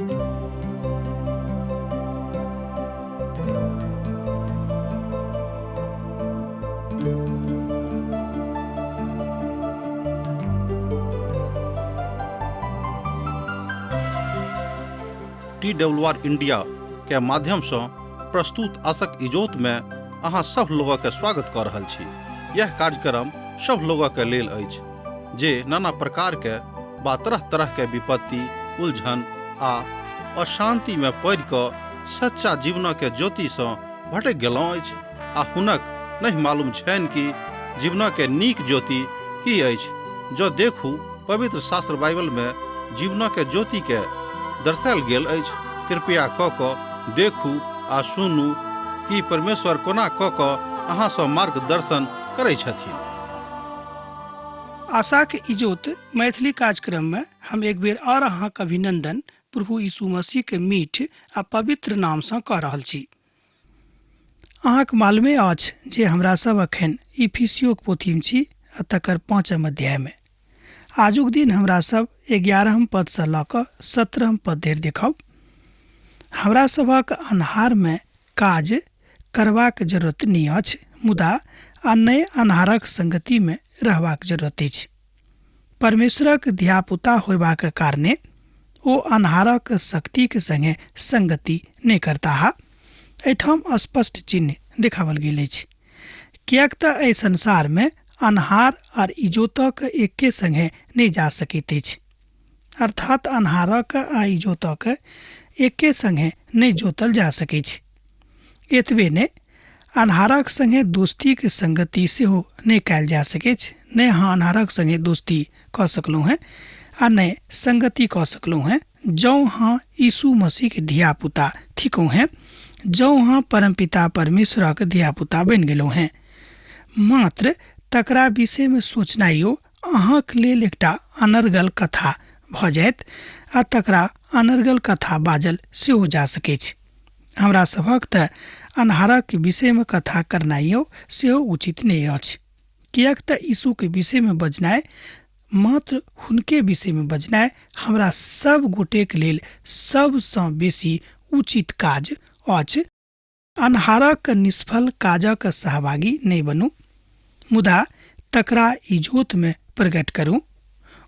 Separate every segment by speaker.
Speaker 1: T W R India के माध्यम से प्रस्तुत आशक इजोत में अहाँ सब लोगक के स्वागत कऽ रहल छी। यह कार्यक्रम सब लोगक के लेल अछि जे नाना प्रकार के बा तरह तरह के विपत्ति, उलझन आ अशांति में पड़ि कऽ सच्चा जीवन के ज्योति सँ भटकि गेलहुँ अछि आ हुनक नहि मालूम छनि कि जीवन के नीक ज्योति की अछि। जँ देखू पवित्र शास्त्र बाइबल में जीवन के ज्योति के दर्शायल गेल अछि। कृपया कऽ कऽ देखू आ सुनू कि परमेश्वर कोना कऽ कऽ अहाँ सँ मार्गदर्शन करै छथिन।
Speaker 2: आशाक इजोत मैथिली कार्यक्रम में हम एक बेर और अहाँक अभिनंदन प्रभु यीशु मसीह के मीठ आ पवित्र नाम सँ कऽ रहल छी। अहाँक मालूमे अछि जे हमरा सब अखन इफिसियोक पोथीमे छी आ तकर पाँचम अध्यायमे। आजुक दिन हमरा सब 11 पदसँ लऽ कऽ 17 पद धरि देखब। हमरा सभक अन्हारमे काज करबाक जरूरत नहि अछि, मुदा आ नहि अन्हारक संगतिमे रहबाक जरूरत अछि। परमेश्वरक धियापुता होयबाक कारणे ओ अन्हारक शक्तिक संगे संगति नहि करताह। एहिठाम स्पष्ट चिन्ह देखाओल गेल अछि, किएक तऽ एहि संसारमे अन्हार आर इजोतक एके संगे नहि जा सकैत अछि। अर्थात अन्हारक आ इजोतक एके संगे नहि जोतल जा सकैछ। एतबे नहि, अन्हारक संगे दोस्तीक संगति सेहो नहि कयल जा सकैछ। नहि अहाँ अन्हारक संगे दोस्ती कऽ सकलहुँ हेँ आ नहि संगति कऽ सकलहुँ हेँ। जँ अहाँ यीशु मसीहक धियापुता थिकहुँ हेँ, जँ अहाँ परमपिता परमेश्वरक धियापुता बनि गेलहुँ हेँ, मात्र तकरा विषयमे सोचनाइयो अहाँक लेल एकटा अनर्गल कथा भऽ जायत आ तकरा अनर्गल कथा बाजल सेहो जा सकैछ। हमरा सभक तऽ अन्हारक विषयमे कथा करनाइयो सेहो उचित नहि अछि, किएक तऽ यीशुके विषयमे बजनाइ, मात्र हुनके विषयमे बजनाइ हमरा सब गोटेक लेल सबसँ बेसी उचित काज अछि। अन्हारक निष्फल काजक सहभागी नहि बनू, मुदा तकरा इजोतमे प्रकट करू।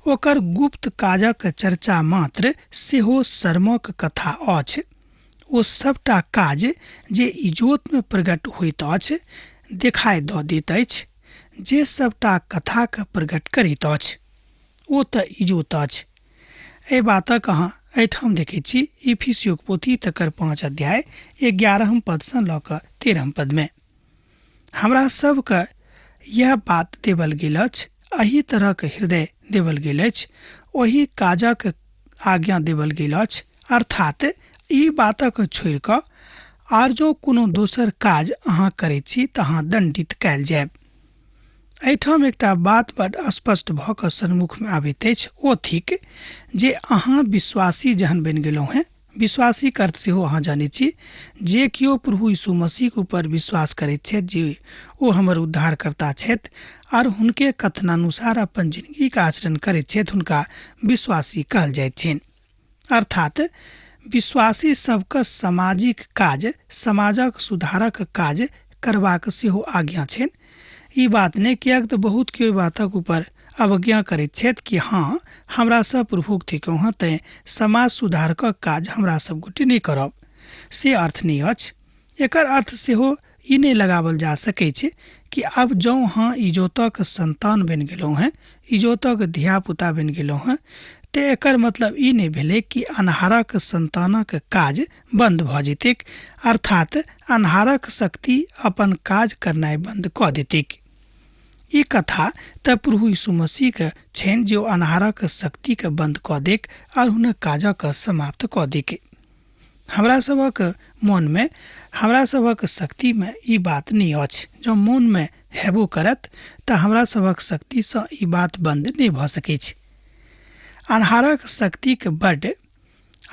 Speaker 2: ओकर गुप्त काजक चर्चा मात्र सेहो शर्मक कथा अछि। ओ सबटा काज जे इजोतमे प्रकट होइत अछि देखाइ दऽ दैत अछि, जे सबटा कथाकेँ प्रकट करैत अछि, ओ तऽ इजोत अछि। एहि बातक अहाँ एहिठाम देखैत छी इफिसियोक पोथी तकर 5 अध्याय 11 पदसँ लऽ कऽ 13 पदमे। हमरा सबके यह बात देवल गेल अछि, एहि तरहक हृदय देवल गेल अछि, ओहि काजक आज्ञा देवल गेल अछि, अर्थात ई बातक छोड़ि कऽ आर जँ कोनो दोसर काज अहाँ करैत छी तऽ अहाँ दण्डित कयल जायब। एहिठाम एकटा बात बड स्पष्ट भऽ कऽ सन्मुखमे आबैत अछि, ओ थिक जे अहाँ विश्वासी जहन बनि गेलहुँ हेँ, विश्वासीक अर्थ सेहो अहाँ जानैत छी, जे केओ प्रभु यीशु मसीहक ऊपर विश्वास करैत छथि जे ओ हमर उद्धारकर्ता छथि आर हुनके कथनानुसार अपन जिनगीक आचरण करैत छथि, हुनका विश्वासी कहल जाइत छनि। अर्थात विश्वासी सबके सामाजिक काज, समाजक सुधारक काज करबाक सेहो आज्ञा छनि। ई बात नहि, किएक तऽ बहुत केओ बातक ऊपर अवज्ञा करैत छथि कि हँ हमरा सब प्रभुक थिकहुँ हँ, तैँ समाज सुधारक काज हमरा सब गोटे नहि करब, से अर्थ नहि अछि। एकर अर्थ सेहो ई नहि लगाओल जा सकैछ कि आब जँ अहाँ इजोतक संतान बनि गेलहुँ हेँ, इजोतक धियापुता बनि गेलहुँ हेँ, तऽ एकर मतलब ई नहि भेलै कि अन्हारक संतानक काज बन्द भऽ जेतैक, अर्थात अन्हारक शक्ति अपन काज करनाइ बन्द कऽ देतैक। ई कथा तऽ प्रभु यीशु मसीहके छनि जे ओ अन्हारक शक्तिके बन्द कऽ देक आर हुनक काजक समाप्त कऽ देक। हमरा सभक मोनमे, हमरा सभक शक्तिमे ई बात नहि अछि। जँ मोनमे हेबो करत तऽ हमरा सभक शक्तिसँ ई बात बन्द नहि भऽ सकैछ। अन्हारक शक्तिक बड्ड,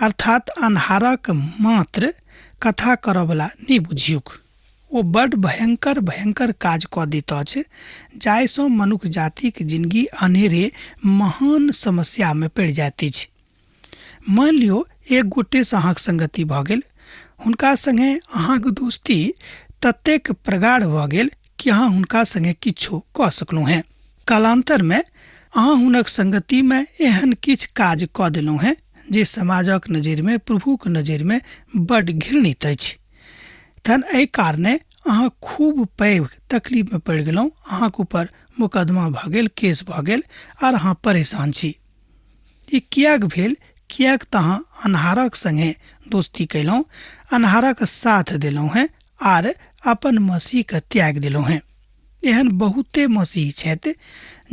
Speaker 2: अर्थात अन्हारक मात्र कथा करऽवला नहि बुझियौक। ओ बड्ड भयंकर भयंकर काज कऽ दैत अछि जाहिसँ मनुख जातिक जिनगी अनेरे महान समस्यामे पड़ि जाइत अछि। मान लियौ एक गोटेसँ अहाँके संगति भऽ गेल, हुनका संगे अहाँके दोस्ती ततेक प्रगाढ़ भऽ गेल कि अहाँ हुनका संगे किछु कऽ सकलहुँ हेँ। कालान्तरमे अहाँ हुनक संगतिमे एहन किछु काज कऽ देलहुँ हेँ जे समाजक नजरिमे, प्रभुक नजरिमे बड्ड घृणित अछि। तहन एहि कारणे अहाँ खूब पैघ तकलीफमे पड़ि गेलहुँ, अहाँके ऊपर मोकदमा भऽ गेल, केस भऽ गेल आर अहाँ परेशान छी। ई किएक भेल? किएक तऽ अहाँ अन्हारक संगे दोस्ती कयलहुँ, अन्हारक साथ देलहुँ हेँ आर अपन मसीहके त्याग देलहुँ हेँ। एहन बहुते मसीह छथि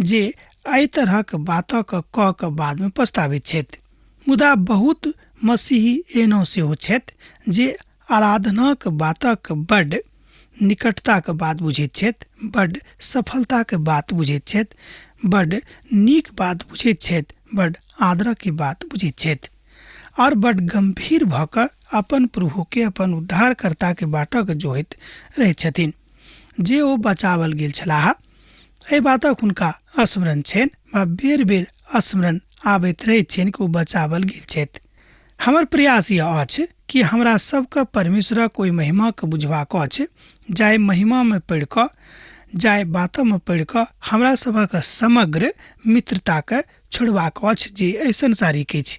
Speaker 2: जे एहि तरहक बातक कऽ कऽ बादमे पछताबैत छथि। मुदा बहुत मसीही एहनो सेहो छथि जे आराधनाक बातक बड्ड निकटताक बात बुझैत छथि, बड्ड सफलताक बात बुझैत छथि, बड्ड नीक बात बुझैत छथि, बड्ड आदरक बात बुझैत छथि आओर बड्ड गम्भीर भऽ कऽ अपन प्रभुके, अपन उद्धारकर्ताके बाटक जोहैत रहैत छथिन जे ओ बचावल गेल छलाह। एहि बातक हुनका स्मरण छनि वा बेर बेर स्मरण आबैत रहैत छनि कि ओ बचावल गेल छथि। हमर प्रयास यह अछि कि हमरा सबके परमेश्वरक ओहि महिमाके बुझबाक अछि जाहि महिमामे पढ़ि कऽ, जाहि बातमे पढ़ि कऽ हमरा सभक समग्र मित्रताके छोड़बाक अछि जे एहि संसारिक अछि।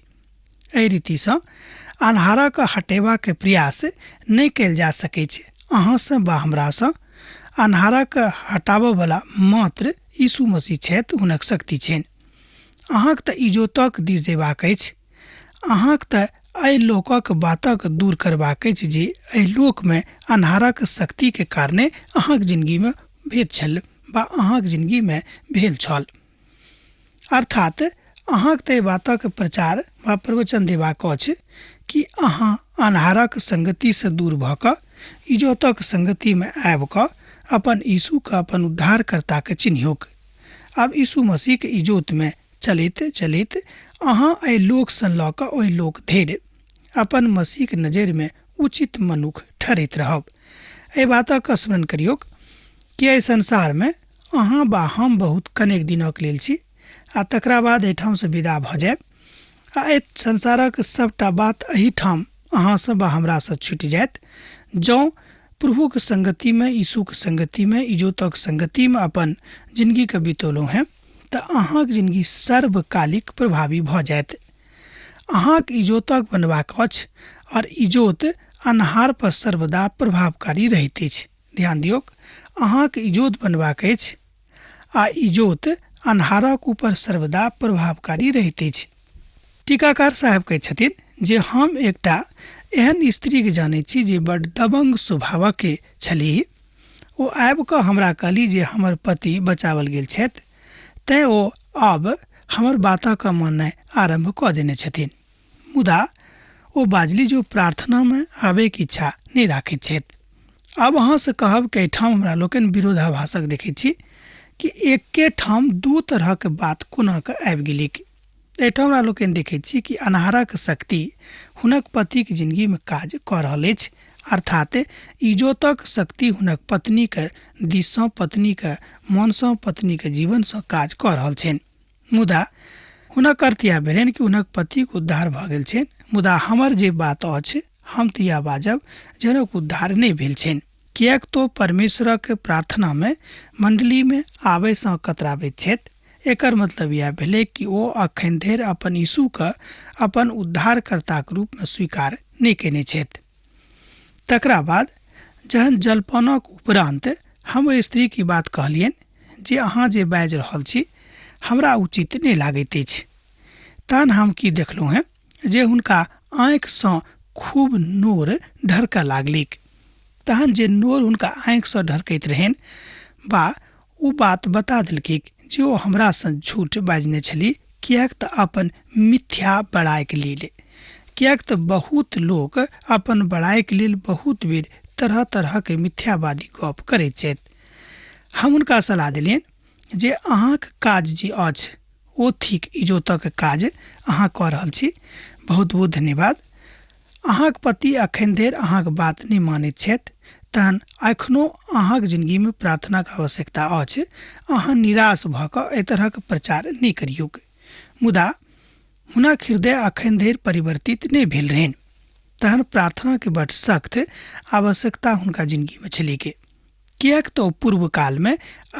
Speaker 2: एहि रीतिसँ अन्हारक हटेबाक प्रयास नहि कयल जा सकैछ अहाँसँ वा हमरासँ। अन्हारक हटाबयवला मात्र यीशु मसीह छथि, हुनक शक्ति छनि। अहाँक तऽ इजोतक दिस जेबाक अछि, अहाँक तऽ एहि लोकक बातक दूर करबाक अछि जे एहि लोकमे अन्हारक शक्तिके कारणे अहाँक जिनगीमे भेद छल वा अहाँक जिनगीमे भेल छल। अर्थात अहाँक तऽ एहि बातक प्रचार वा प्रवचन देबाक अछि कि अहाँ अन्हारक संगतिसँ दूर भऽ कऽ इजोतक संगतिमे आबि कऽ अपन यीशुके, अपन उद्धारकर्ताके चिन्हियौक। आब यीशु मसीहके इजोतमे चलैत चलैत अहाँ एहि लोकसँ लऽ कऽ ओहि लोक धरि अपन मसीहके नजरिमे उचित मनुख ठहरैत रहब। एहि बातक स्मरण करियौक कि एहि संसारमे अहाँ वा हम बहुत कनेक दिनक लेल छी आ तकरा बाद एहिठामसँ विदा भऽ जायब आ एहि संसारक सबटा बात एहिठाम अहाँसँ वा हमरासँ छुटि जायत। जँ प्रभुक संगतिमे, यीशुक संगतिमे, इजोतक संगतिमे अपन जिनगीके बितौलहुँ हेँ तऽ अहाँक जिनगी सर्वकालिक प्रभावी भऽ जायत। अहाँक इजोतक बनबाक अछि आओर इजोत अन्हार पर सर्वदा प्रभावकारी रहैत अछि। ध्यान दियौक, अहाँक इजोत बनबाक अछि आ इजोत अन्हारक ऊपर सर्वदा प्रभावकारी रहैत अछि। टीकाकार साहेब कहैत छथिन जे हम एकटा एहन स्त्रीके जानैत छी जे बड्ड दबंग स्वभावके छलीह। ओ आबि कऽ हमरा कहली जे हमर पति बचावल गेल छथि, तैँ ओ आब हमर बातक माननाइ आरम्भ कऽ देने छथिन। मुदा ओ बाजलि जे ओ प्रार्थनामे आबैके इच्छा नहि राखैत छथि। आब अहाँसँ कहब कि एहिठाम हमरा लोकनि विरोधाभासक देखैत छी कि एके ठाम दू तरहक बात कोना कऽ आबि गेलैक। एहिठाम हमरा लोकनि देखैत छी कि अन्हारक शक्ति हुनक पतिक जिनगीमे काज कऽ रहल अछि, अर्थात इजोतक शक्ति हुनक पत्नीक दिससँ, पत्नीक मनसँ, पत्नीक जीवनसँ काज कऽ रहल छनि। मुदा हुनक अर्थ इएह भेलनि कि हुनक पतिक उद्धार भऽ गेल छनि, मुदा हमर जे बात अछि हम तऽ इएह बाजब जे हुनक उद्धार नहि भेल छनि, किएक तो परमेश्वरक प्रार्थनामे मण्डलीमे आबयसँ कतराबैत छथि। एकर मतलब इएह भेलै कि ओ अखन धरि अपन यीशुके अपन उद्धारकर्ताक रूपमे स्वीकार नहि कयने छथि। तकरा बाद जहन जलपानक उपरान्त हम ओहि स्त्रीके ई बात कहलियनि जे अहाँ जे बाजि रहल छी हमरा उचित नहि लागैत अछि, तहन हम की देखलहुँ हेँ जे हुनका आँखिसँ खूब नोर ढरकऽ लागलिक। तहन जे नोर हुनका आँखिसँ ढरकैत रहनि वा ओ बात बता देलकै जे ओ हमरासँ झूठ बाजने छली, किएक तऽ अपन मिथ्या बड़ाइके लेल, किएक तऽ बहुत लोक अपन बड़ाइके लेल बहुत बेर तरह तरहके मिथ्यावादी गप करैत छथि। हम हुनका सलाह देलियनि जे अहाँक काज जे अछि ओ थिक इजोतक काज, अहाँ कऽ रहल छी, बहुत बहुत धन्यवाद। अहाँक पति अखन धरि अहाँक बात नहि मानैत छथि, तहन एखनो अहाँक जिनगीमे प्रार्थनाक आवश्यकता अछि। अहाँ निराश भऽ कऽ एहि तरहक प्रचार नहि करियौक। मुदा हुनक हृदय अखन धरि परिवर्तित नहि भेल रहनि। तहन प्रार्थनाके बड सख्त आवश्यकता हुनका जिनगीमे छलै के, किएक तऽ ओ पूर्व कालमे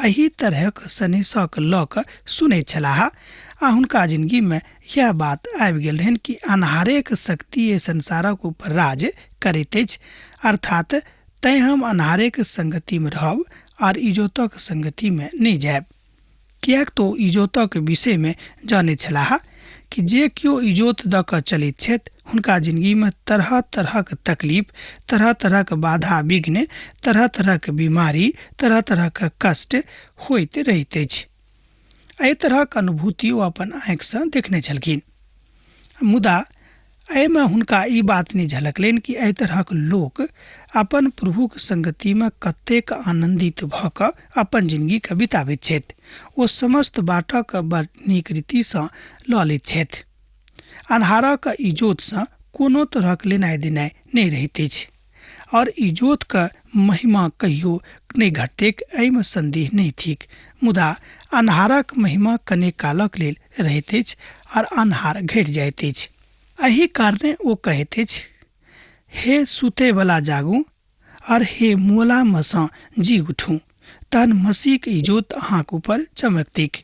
Speaker 2: एहि तरहक सनेसक लऽ कऽ सुनैत छलाह आ हुनका जिनगीमे इएह बात आबि गेल रहनि कि अन्हारेक शक्ति एहि संसारक ऊपर राज करैत अछि, अर्थात तैँ हम अन्हारेक संगतिमे रहब आर इजोतक संगतिमे नहि जायब। किएक तऽ ओ इजोतक विषयमे जनैत छलाह कि जे केओ इजोत दऽ कऽ चलैत छथि हुनका जिनगीमे तरह तरहक तकलीफ, तरह तरहक बाधा विघ्न, तरह तरहक बीमारी, तरह तरहक कष्ट होइत रहैत अछि। एहि तरहक अनुभूति ओ अपन आँखिसँ देखने छलखिन। मुदा एहिमे हुनका ई बात नहि झलकलनि कि एहि तरहक लोक अपन प्रभुक संगतिमे कतेक आनन्दित भऽ कऽ अपन जिनगीके बिताबैत छथि। ओ समस्त बाटक बड़ नीक रीतिसँ लऽ लैत छथि। अन्हारक इजोतसँ कोनो तरहक लेनाइ देनाइ नहि रहैत अछि आओर इजोतके महिमा कहियो नहि घटतैक, एहिमे सन्देह नहि थिक। मुदा अन्हारक महिमा कने कालक लेल रहैत अछि आओर अन्हार घटि जाइत अछि। एहि कारणे ओ कहैत अछि, हे सुतयवला जागू आओर हे मुअलामे सँ जी उठू, तहन मसीहक इजोत अहाँक ऊपर चमकतैक।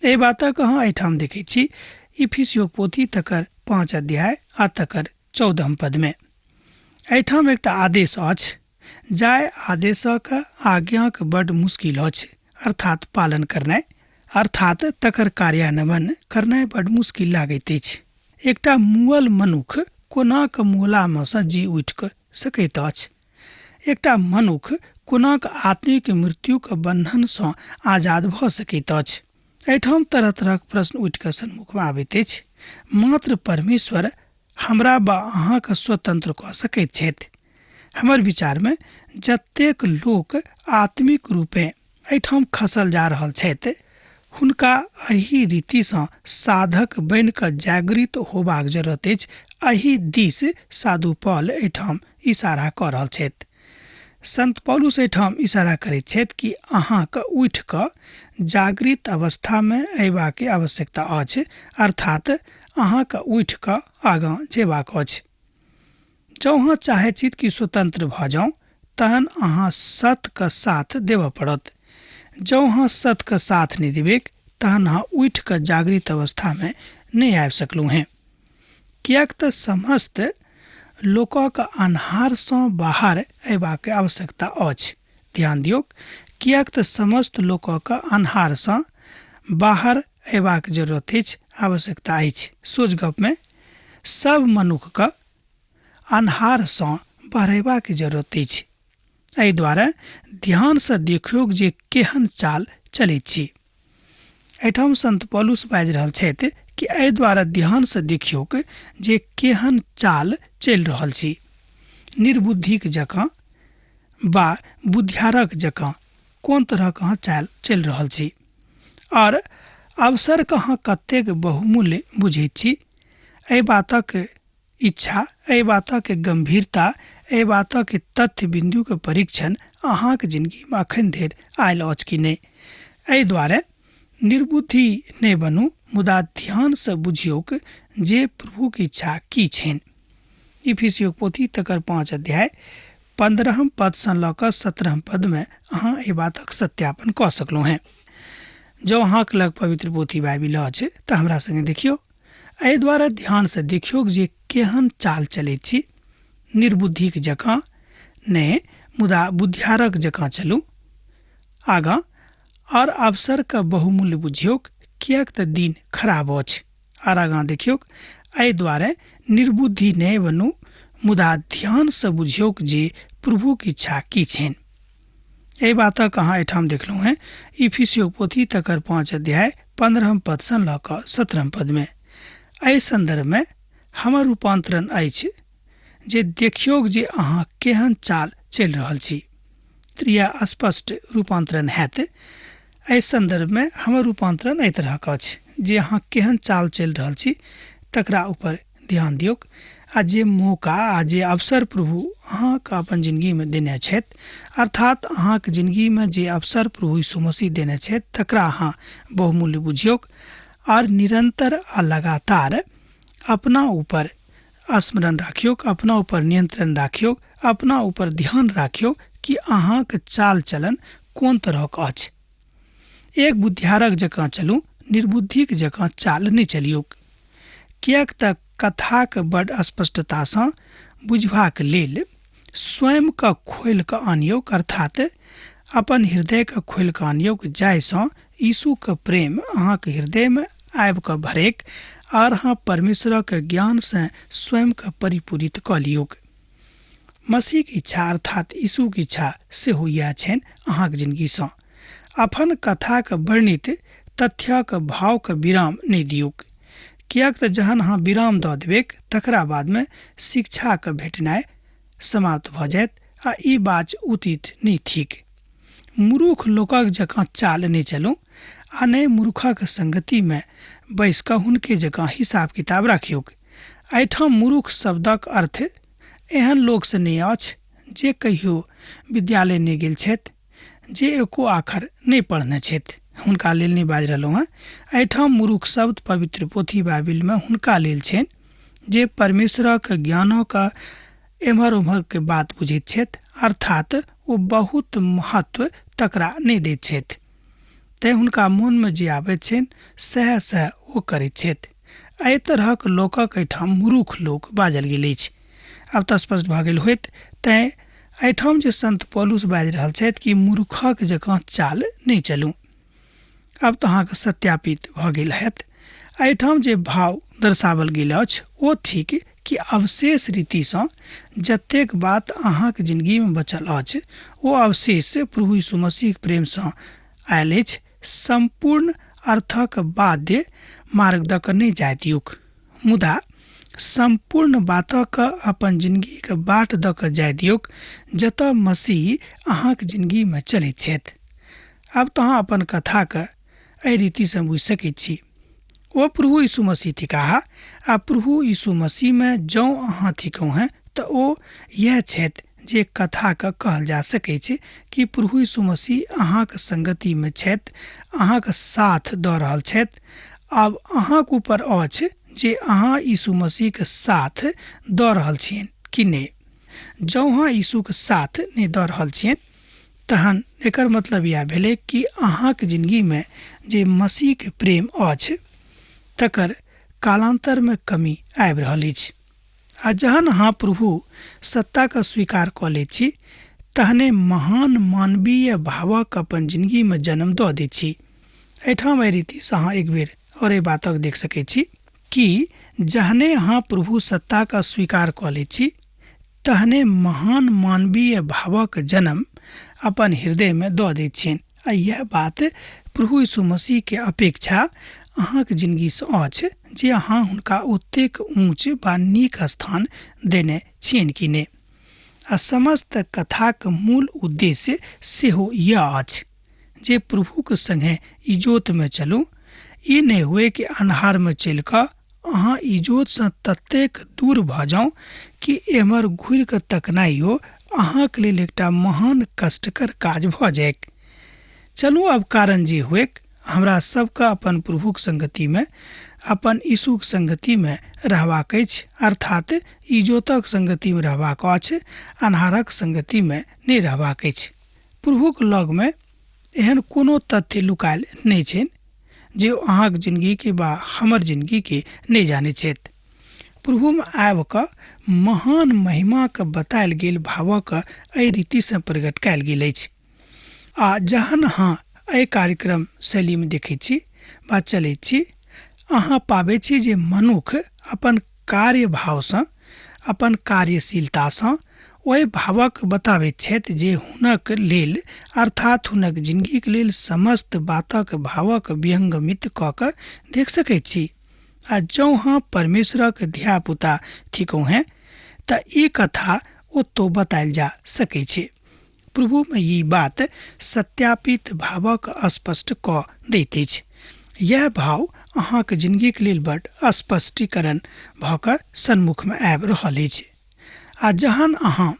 Speaker 2: एहि बातक अहाँ एहिठाम देखैत छी इफिसियोक पोथी तकर 5 अध्याय आ तकर 14 पदमे। एहिठाम एकटा आदेश अछि, जाहि आदेशक आज्ञाक बड मुश्किल अछि, अर्थात पालन करनाइ, अर्थात तकर कार्यान्वयन करनाइ बड मुश्किल लागैत अछि। एकटा मुअल मनुख कोना कऽ मुअलामे सँ जी उठि कऽ सकैत अछि? एकटा मनुख कोना कऽ आत्मिक मृत्युक बन्धनसँ आजाद भऽ सकैत अछि? एहिठाम तरह तरहक प्रश्न उठि कऽ सन्मुखमे आबैत अछि। मात्र परमेश्वर हमरा वा अहाँके स्वतंत्र कऽ सकैत छथि। हमर विचारमे जतेक लोक आत्मिक रूपेँ एहिठाम खसल जा रहल छथि, हुनका एहि रीतिसँ साधक बनि कऽ जागृत होबाक जरूरत अछि। एहि दिस साधु पॉल एहिठाम इशारा कऽ रहल छथि। संत पौलुस एहिठाम इशारा करैत छथि कि अहाँके उठि कऽ जागृत अवस्थामे अयबाक आवश्यकता अछि, अर्थात अहाँके उठि कऽ आगाँ जेबाक अछि। जँ अहाँ चाहैत छी कि स्वतंत्र भऽ जाउ, तहन अहाँ सत्यके साथ देबऽ पड़त। जँ अहाँ सत्यके साथ नहि देबैक, तहन अहाँ उठि कऽ जागृत अवस्थामे नहि आबि सकलहुँ हेँ। किएक तऽ समस्त लोकक अन्हारसँ बाहर अयबाक आवश्यकता अछि। ध्यान दियौक, किएक तऽ समस्त लोकक अन्हारसँ बाहर अयबाक जरूरत अछि, आवश्यकता अछि। सोझ गपमे सब मनुखके अन्हारसँ बहरेबाक जरूरत अछि। एहि दुआरे ध्यानसँ देखियौक जे केहन चाल चलैत छी। एहिठाम संत पौलुस बाजि रहल छथि कि एहि दुआरे ध्यानसँ देखियौक जे केहन चाल चलि रहल छी, निर्बुद्धिक जकाँ वा बुद्धियारक जकाँ कोन तरहक अहाँ चाल चलि रहल छी आओर अवसरके अहाँ कतेक बहुमूल्य बुझैत छी। एहि बातक इच्छा, एहि बातक गंभीरता, एहि बातक तथ्य बिन्दुके परीक्षण अहाँक जिनगीमे अखन धरि आयल अछि कि नहि। एहि दुआरे निर्बुद्धि नहि बनू, मुदा ध्यानसँ बुझियौक जे प्रभुक इच्छा की छनि। इफिसियोक पोथी तकर 5 अध्याय 15 पदसँ लऽ कऽ 17 पदमे अहाँ एहि बातक सत्यापन कऽ सकलहुँ हेँ। जँ अहाँक लग पवित्र पोथी बाइबिल अछि तऽ हमरा सङ्गे देखियौ। एहि दुआरे ध्यानसँ देखियौक जे केहन चाल चलैत छी, निर्बुद्धिक जकाँ नहि, मुदा बुद्धियारक जकाँ चलू आगाँ आओर अवसरके बहुमूल्य बुझियौक, किएक तऽ दिन खराब अछि। आर आगाँ देखियौक, एहि दुआरे निर्बुद्धि नहि बनू, मुदा ध्यानसँ बुझियौक जे प्रभुक इच्छा की छनि। एहि बातक अहाँ एहिठाम देखलहुँ हेँ इफिसियो पोथी तकर 5 अध्याय 15 पदसँ लऽ कऽ 17 पदमे। एहि सन्दर्भमे हमर रूपान्तरण अछि जे देखियौक जे अहाँ केहन चाल चलि रहल छी। त्रिया स्पष्ट रूपान्तरण हैत। एहि सन्दर्भमे हमर रूपान्तरण एहि तरहक अछि जे अहाँ केहन चाल चलि रहल छी तकरा ऊपर ध्यान दियौक आ जे मौका आ जे अवसर प्रभु अहाँके अपन जिनगीमे देने छथि, अर्थात अहाँके जिनगीमे जे अवसर प्रभु यीशु मसीह देने छथि तकरा अहाँ बहुमूल्य बुझियौक आओर निरन्तर आ लगातार अपना ऊपर स्मरण राखियौक, अपना ऊपर नियंत्रण राखियौक, अपना ऊपर ध्यान राखियौक कि अहाँक चाल चलन कोन तरहक अछि। एक बुद्धियारक जकाँ चलू, निर्बुद्धिक जकाँ चाल नहि चलियौक, किएक तऽ कथाक बड स्पष्टतासँ बुझबाक लेल स्वयंके खोलि कऽ आनियौक, अर्थात अपन हृदयके खोलि कऽ आनियौक, जाहिसँ यीशुके प्रेम अहाँके हृदयमे आबि कऽ भरेक आओर अहाँ परमेश्वरक ज्ञानसँ स्वयंके परिपूरित कऽ लियौक। मसीहक इच्छा अर्थात यीशुक इच्छा सेहो इएह छनि अहाँक जिनगीसँ। अपन कथाक वर्णित तथ्यक भावके विराम नहि दियौक, किएक तऽ जहन अहाँ विराम दऽ देबैक तकरा बादमे शिक्षाके भेटनाइ समाप्त भऽ जायत आ ई बात उचित नहि थिक। मूर्ख लोकक जकाँ चाल नहि चलू आ नहि मूर्खक संगतिमे बैस कऽ हुनके जकाँ हिसाब किताब राखियौक। एहिठाम मूर्ख शब्दक अर्थ एहन लोकसँ नहि अछि जे कहियो विद्यालय नहि गेल छथि, जे एको आखर नहि पढ़ने छथि, हुनका लेल नहि बाजि रहलहुँ हेँ। एहिठाम मूर्ख शब्द पवित्र पोथी बाइबिलमे हुनका लेल छनि जे परमेश्वरक ज्ञानक एम्हर ओम्हरके बात बुझैत छथि, अर्थात ओ बहुत महत्व तकरा नहि दैत छथि, तेँ हुनका मोनमे जे आबैत छनि सएह सएह ओ करैत छथि। एहि तरहक लोकक एहिठाम मूर्ख लोक बाजल गेल अछि। आब तऽ स्पष्ट भऽ गेल होयत। तेँ एहिठाम जे संत पौलुस बाजि रहल छथि कि मूर्खक जकाँ चाल नहि चलू, आब तऽ अहाँके सत्यापित भऽ गेल हैत। एहिठाम जे भाव दर्शावल गेल अछि ओ थिक कि अवशेष रीतिसँ जतेक बात अहाँक जिनगीमे बचल अछि ओ अवशेष प्रभु यीशु मसीहक प्रेमसँ आयल अछि। सम्पूर्ण अर्थक बाध्य मार्ग दऽ कऽ नहि जाय दियौक, मुदा सम्पूर्ण बातक अपन जिनगीक बाट दऽ कऽ जाय दियौक जतऽ मसीह अहाँक जिनगीमे चलैत छथि। आब तऽ अहाँ अपन कथाके एहि रीतिसँ बुझि सकैत छी। ओ प्रभु यीशु मसीह थिकाह आ प्रभु यीशु मसीहमे जौं अहाँ थिकहुँ हेँ तऽ ओ इएह छथि जे कथाके कहल जा सकैछ कि प्रभु यीशु मसीह अहाँक संगतिमे छथि, अहाँक साथ दऽ रहल छथि। आब अहाँक ऊपर अछि जे अहाँ यीशु मसीहक साथ दऽ रहल छियनि कि नहि। जौं अहाँ यीशुक साथ नहि दऽ रहल छियनि तहन एकर मतलब इएह भेलै कि अहाँक जिनगीमे जे मसीहके प्रेम अछि तकर कालान्तरमे कमी आबि रहल अछि। आ जहन अहाँ प्रभु सत्ताके स्वीकार कऽ लैत छी तहने महान मानवीय भावक अपन जिनगीमे जन्म दऽ दैत छी। एहिठाम एहि रीतिसँ अहाँ एक बेर आओर एहि बातक देख सकैत छी कि जहने अहाँ प्रभु सत्ताके स्वीकार कऽ लैत छी तहने महान मानवीय भावक जन्म अपन हृदयमे दऽ दैत छियनि। आ इएह बात प्रभु यीशु मसीहके अपेक्षा अहाँक जिनगीसँ अछि जे अहाँ हुनका ओतेक ऊँच वा नीक स्थान देने छियनि कि नहि। आ समस्त कथाक मूल उद्देश्य सेहो इएह अछि जे प्रभुक संगे इजोतमे चलू, ई नहि हुए कि अन्हारमे चलि कऽ अहाँ इजोतसँ ततेक दूर भऽ जाउ कि एम्हर घुरि कऽ तकनाइयो अहाँक लेल एकटा महान कष्टकर काज भऽ जाइक। चलू आब कारण जे हुएक, हमरा सबके अपन प्रभुक संगतिमे, अपन यीशुक संगतिमे रहबाक अछि, अर्थात इजोतक संगतिमे रहबाक अछि, अन्हारक संगतिमे नहि रहबाक अछि। प्रभुक लगमे एहन कोनो तथ्य लुकायल नहि छनि जे ओ अहाँक जिनगीके वा हमर जिनगीके नहि जानैत छथि। प्रभुमे आबि कऽ महान महिमाके बतायल गेल भावक एहि रीतिसँ प्रकट कयल गेल अछि। आ जहन अहाँ एहि कार्यक्रम शैलीमे देखैत छी वा चलैत छी, अहाँ पाबैत छी जे मनुख अपन कार्य भावसँ, अपन कार्यशीलतासँ ओहि भावक बताबैत छथि जे हुनक लेल अर्थात हुनक जिनगीक लेल समस्त बातक भावक विहंगमित कऽ कऽ देख सकैत छी। आ जौं अहाँ परमेश्वरक धियापुता थिकहुँ हेँ तऽ ई कथा ओतौ बतायल जा सकैत छै। प्रभुमे ई बात सत्यापित भावक स्पष्ट कऽ दैत अछि। इएह भाव अहाँक जिनगीक लेल बड स्पष्टीकरण भऽ कऽ सन्मुखमे आबि रहल अछि। आ जहन अहाँ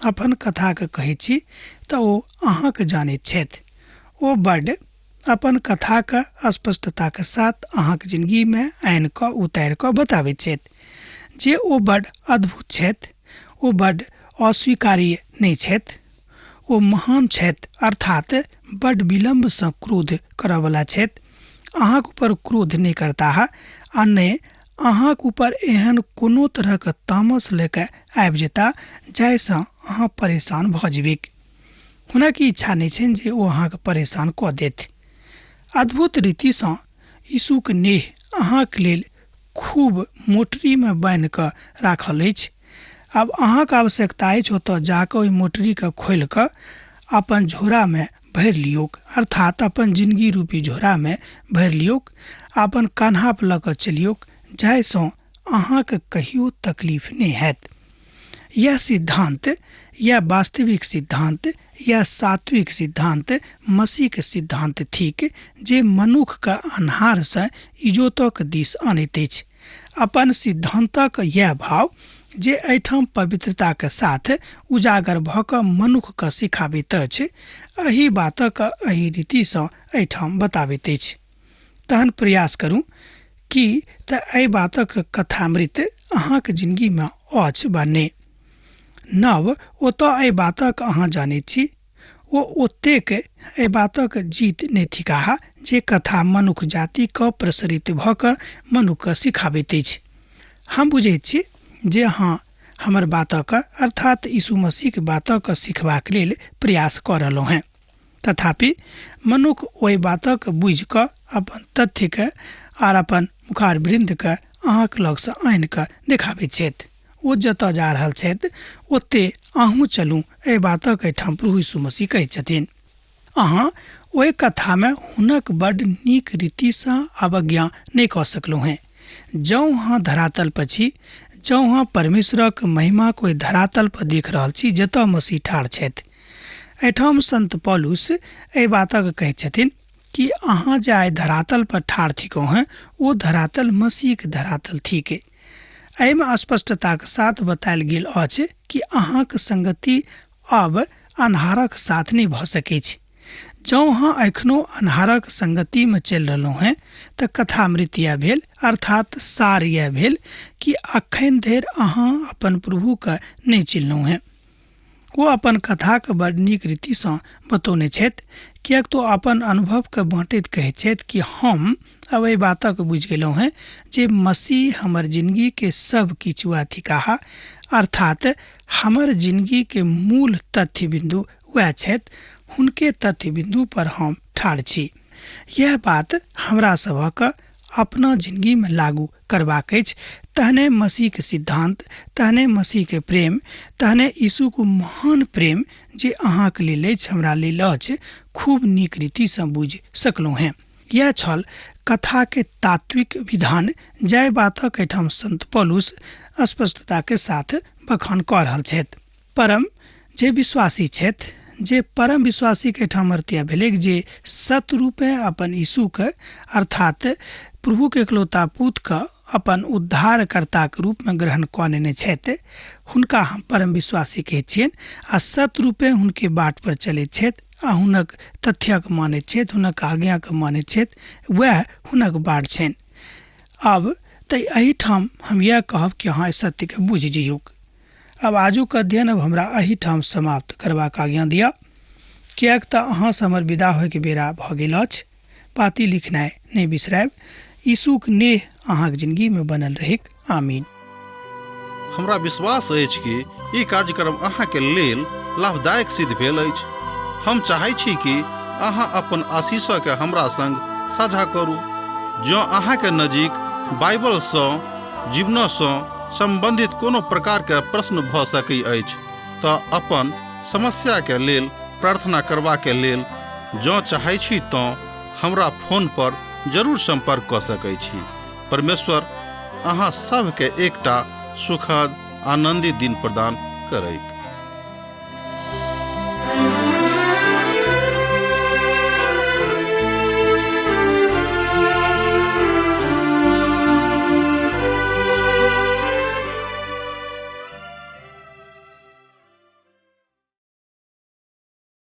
Speaker 2: अपन कथाके कहैत छी तऽ ओ अहाँके जानैत छथि। ओ बड अपन कथाक स्पष्टताक साथ अहाँक जिंदगीमे आनि कऽ उतारि कऽ बताबैत छथि जे ओ बड अद्भुत छथि, ओ बड अस्वीकार्य नहि छथि, ओ महान छथि, अर्थात बड विलम्बसँ क्रोध करऽवला छथि। अहाँक ऊपर क्रोध नहि करताह आ नहि अहाँक ऊपर एहन कोनो तरहक तामस लऽ कऽ आबि जेताह जाहिसँ अहाँ परेशान भऽ जेबैक। हुनक ई इच्छा नहि छनि जे ओ अहाँके परेशान कऽ देथि। अद्भुत रीतिसँ यीशुक नेह अहाँक लेल खूब मोटरीमे बान्हि कऽ राखल अछि। आब अहाँक आवश्यकता अछि ओतऽ जा कऽ ओहि मोटरीके खोलि कऽ अपन झोरामे भरि लियौक, अर्थात अपन जिनगी रूपी झोरामे भरि लियौक आ अपन कन्हा पर लऽ कऽ चलियौक, जाहिसँ अहाँके कहियो तकलीफ नहि हैत। यह सिद्धांत, यह वास्तविक सिद्धांत, यह सात्विक सिद्धांत मसीहके सिद्धांत थिक जे मनुखके अन्हारसँ इजोतक दिस अनैत अछि। अपन सिद्धांतक यह भाव जे एहिठाम पवित्रताके साथ उजागर भऽ कऽ मनुखके सिखाबैत अछि, एहि बातक एहि रीतिसँ एहिठाम बताबैत अछि। तहन प्रयास करू कि तऽ एहि बातक कथामृत अहाँक जिनगीमे अछि वा नहि। नव ओतऽ एहि बातक अहाँ जानैत छी, ओ ओतेक एहि बातक जीत नहि थिकाह जे कथा मनुख जातिके प्रसरित भऽ कऽ मनुखके सिखाबैत अछि। हम बुझैत छी जे अहाँ हमर बातक अर्थात यीशु मसीहक बातक सिखबाक लेल प्रयास कऽ रहलहुँ हेँ। तथापि मनुख ओहि बातक बुझि कऽ अपन तथ्यके आर अपन मुखार वृन्दके अहाँक लगसँ आनि कऽ देखाबैत छथि। ओ जतऽ जा रहल छथि ओते अहूँ चलू, एहि बातक एहिठाम प्रभु यीशु मसीह कहैत छथिन। अहाँ ओहि कथामे हुनक बड्ड नीक रीतिसँ अवज्ञा नहि कऽ सकलहुँ हेँ। जँ अहाँ धरातल पर छी, जँ अहाँ परमेश्वरक महिमाक ओहि धरातल पर देख रहल छी जतऽ मसीह ठाढ़ छथि। एहिठाम संत पौलुस एहि बातक कहैत छथिन कि अहाँ जे आइ धरातल पर ठाढ़ थिकहुँ हेँ ओ धरातल मसीहक धरातल थिक। एहिमे स्पष्टताक साथ बतायल गेल अछि कि अहाँक संगति आब अन्हारक साथ नहि भऽ सकैछ। जँ अहाँ एखनो अन्हारक संगतिमे चलि रहलहुँ हेँ तऽ कथामृत इएह भेल, अर्थात सार इएह भेल कि अखन धरि अहाँ अपन प्रभुके नहि चिन्हलहुँ हेँ। ओ अपन कथाके बड़ नीक रीतिसँ बतौने छथि, किएक तऽ ओ अपन अनुभवके बाँटैत कहैत छथि कि हम आब एहि बातक बुझि गेलहुँ हेँ जे मसीह हमर जिनगीके सब किछु वएह थिकाह, अर्थात हमर जिनगीके मूल तथ्य बिन्दु वएह छथि, हुनके तथ्य बिन्दु पर हम ठाढ़ छी। इएह बात हमरा सभक अपना जिनगीमे लागू करबाक अछि। तहने मसीहके सिद्धांत, तहने मसीहके प्रेम, तहने यीशुके महान प्रेम जे अहाँके लेल अछि, हमरा लेल अछि, खूब नीक रीतिसँ बुझि सकलहुँ हेँ। इएह छल कथाके तात्विक विधान, जाहि बातक एहिठाम संत पौलुस स्पष्टताके साथ बखान कऽ रहल छथि। परम जे विश्वासी छथि, जे परम विश्वासीके एहिठाम अर्थ इएह भेलैक जे सत रूपेँ अपन यीशुके अर्थात प्रभुके एकलौता पुतके अपन उद्धारकर्ताके रूपमे ग्रहण कऽ नेने छथि, हुनका हम परम विश्वासी कहैत छियनि आ सत रूपेँ हुनके बाट पर चलैत छथि आ हुनक तथ्यक मानैत छथि, हुनक आज्ञाके मानैत छथि, वएह हुनक बाट छनि। आब तऽ एहिठाम हम इएह कहब कि अहाँ एहि सत्यके बुझि जइयौक। आब आजुक अध्ययन अब हमरा एहिठाम समाप्त करबाक आज्ञा दिअ, किएक तऽ अहाँसँ हमर विदा होइके बेरा भऽ गेल अछि। पाती लिखनाइ नहि बिसरायब। यीशुक नेह अहाँक जिनगीमे बनल रहैक। आमीन।
Speaker 1: हमरा विश्वास अछि कि ई कार्यक्रम अहाँके लेल लाभदायक सिद्ध भेल अछि। हम चाहै छी कि अहाँ अपन आशीषके हमरा संग साझा करू। जँ अहाँके नजीक बाइबलसँ जीवनसँ सम्बन्धित कोनो प्रकारके प्रश्न भऽ सकै अछि तऽ अपन समस्याके लेल प्रार्थना करबाके लेल जँ चाहै छी तँ हमरा फोन पर जरूर सम्पर्क कऽ सकै छी। परमेश्वर अहाँ सभके एकटा सुखद आनन्दित दिन प्रदान करैक।